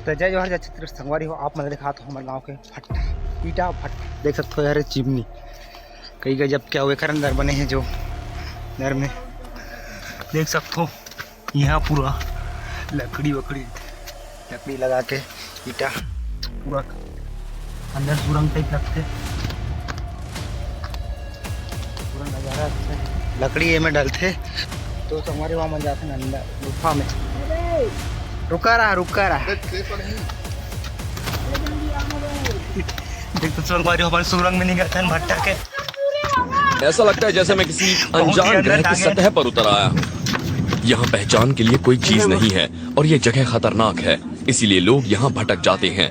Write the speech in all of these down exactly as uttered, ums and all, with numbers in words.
तो जय जोहार, जय छत्तीसगढ़ संगवारी हो। आप मन देखा तो हमारे गांव के भट्टा, ईटा भट्टा देख सकते हो यार, चिमनी कई गजब क्या हुए कर अंदर बने हैं जो अंदर में देख सकते हो। यहाँ पूरा लकड़ी वकड़ी, लकड़ी लगा के ईटा पूरा अंदर सुरंग टाइप लगथे। पूरा नजारा अच्छा है। लकड़ी एमे डलथे तो संगवारी वहाँ मन जाथे ना अंदर गुफा में। रुका रहा, रुका रहा। देख तो संगवारी अपन सुरंग में नहीं गए थे भट्टा के। ऐसा लगता है जैसे मैं किसी अनजान ग्रह की सतह पर उतर आया हूँ। यहाँ पहचान के लिए कोई चीज नहीं है और ये जगह खतरनाक है, इसीलिए लोग यहाँ भटक जाते हैं।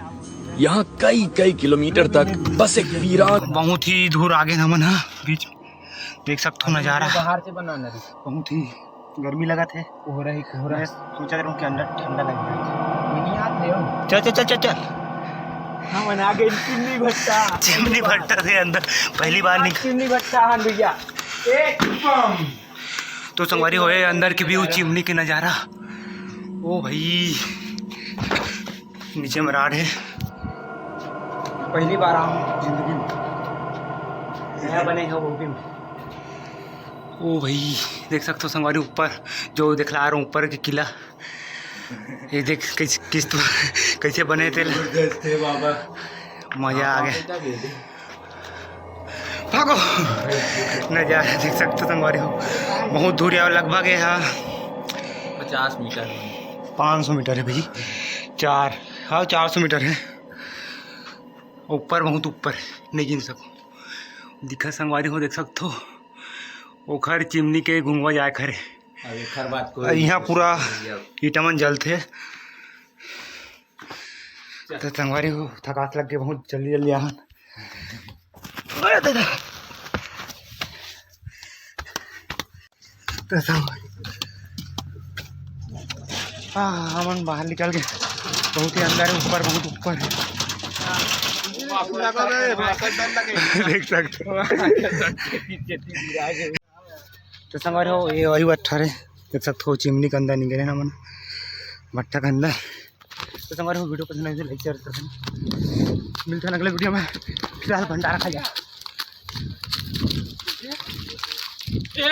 यहाँ कई कई किलोमीटर तक बस एक वीरान बहुत ही दूर आगे हमन ह बीच देख सकते हो नजारा। बाहर से बनाना रे। बहुत ही गर्मी लगत हे। कोहरा ही कोहरा। मैं सोचा रहूँ कि अंदर ठंडा लग रहा है। नहीं आते हो। चल चल चल चल चल। हम आ गए चिमनी भट्टा। चिमनी भट्टा से अंदर पहली बार निकल। चिमनी भट्टा हाँ भैया। एक बम। तो संगवारी होए अंदर के व्यू, चिमनी के नजारा। ओ भाई, नीचे में राड है। पहली बार आऊँ जिंदगी में। नया बने हो वो भी। ओ भाई, देख सकते हो संगवारी ऊपर जो दिखला रहा हूँ ऊपर के किला। ये देख किस किस तो कैसे बने थे। जबरदस्त है बाबा। मजा आ गया। भागो। नजारा देख सकते हो संगवारी हो, बहुत दूर है, लगभग है यहाँ पचास मीटर। पाँच सौ मीटर है भाई। चार, हाँ, चार सौ मीटर है। ऊपर, बहुत ऊपर है, नहीं गिन सको। दिखा संगवारी हो, देख सकते हो ओखर चिमनी के गुंगवा जाए खरे। अब एकर बात और यहाँ पूरा ईटा मन जलथे। तो संगवारी हो, थकास लग के बहुत जल्दी जल्दी आहन। अरे दादा। तो संगवारी, हाँ, हमन बाहर निकल के बहुत ही अंदर है, ऊपर, बहुत ऊपर है। देख सकते हो। तो संगवारी हो, ये वही भट्टा है, देख सकते हो चिमनी के अंदर निकले ना मन भट्टा के अंदर। तो संगवारी हो, वीडियो पसंद आए तो लाइक शेयर कर देना। मिलते हैं अगले वीडियो में। फिलहाल भंडारा खा जा।